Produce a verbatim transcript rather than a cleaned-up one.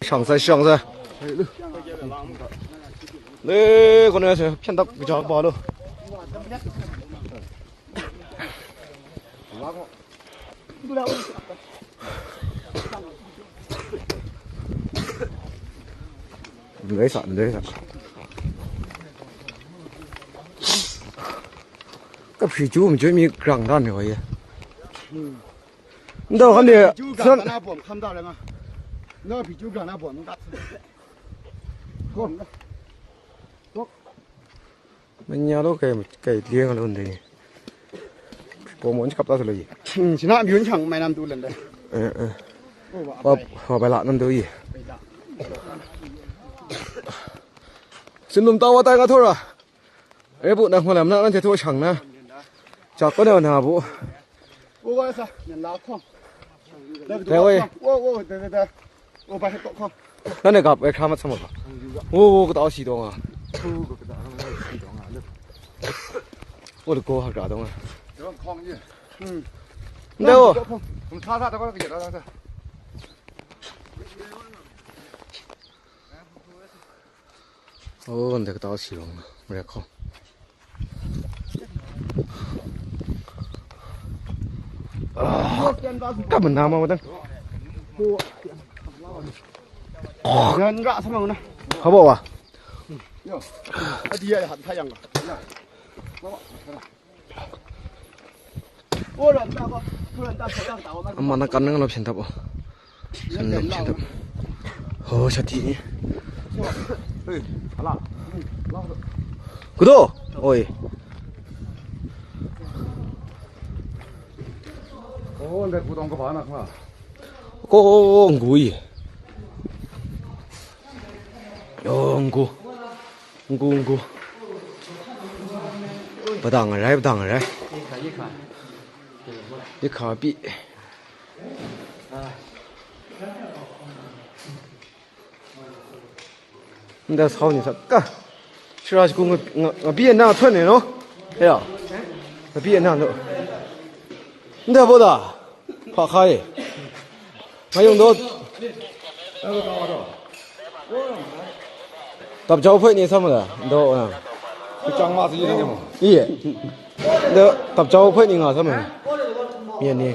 上菜，上菜。来，过来，先骗他个家伙了。 Ndai sa, ndai sa. Ka phi chu mi chu mi grang dan ni wa ye. Ndo han de. Ju grang na bom kham da le nga. Na phi ju grang na bom nga. Kom. Manya lo kai kai liang lo ndai. Ko mo ni kap ta lo yi. Hmm, sina myun chang mai nam tu lan dai. Eh, eh. Oh, wa Wa, wa ba la nam do yi. Sin lum ta wa tai nga thora. E bu na hma lam na nan te tho shang na. Chak ko na na bu. Oh, wa sa, nyan la khong. Dai wai. Oh, oh, da, da, da. Oh, ba he ko khong. Nan ne gap e hkra mat sa ma ba. Oh, oh, ka ta si dong a. Oh, ka ta si dong a. Oh, le ko ha hkra dong a. Dong khong ye. Hmm. Ndai o. Kum sa sa da ko ka ye da da. Oh, ndai ka ta si dong a. Mare khong. Ka mana ma wa dang. Yan ra sa ma na. Habo wa. Yo. Adi ya han ta yang. Ama na kan nang lo phin tap o. Phin tap, phin tap. Ho, sha ti ni. Kudo. Oi. Oh, ndai pudong kaba na kha. Ko, ngu yi. Oh, ngu. Ngu, ngu. Padang arai, padang arai. Yi kha pi. Nda sau ni sa ka. Shira shi kung nga, nga, nga bi na thon ne no? Ya. Nga bi na no. Nda bo da. Hpa hkai. Nga yung daw. Dap jau hpoi ni sam ma da. Daw na. Kacang ma si ni. Iye. Da dap jau hpoi ni nga sam ma. Myen ni.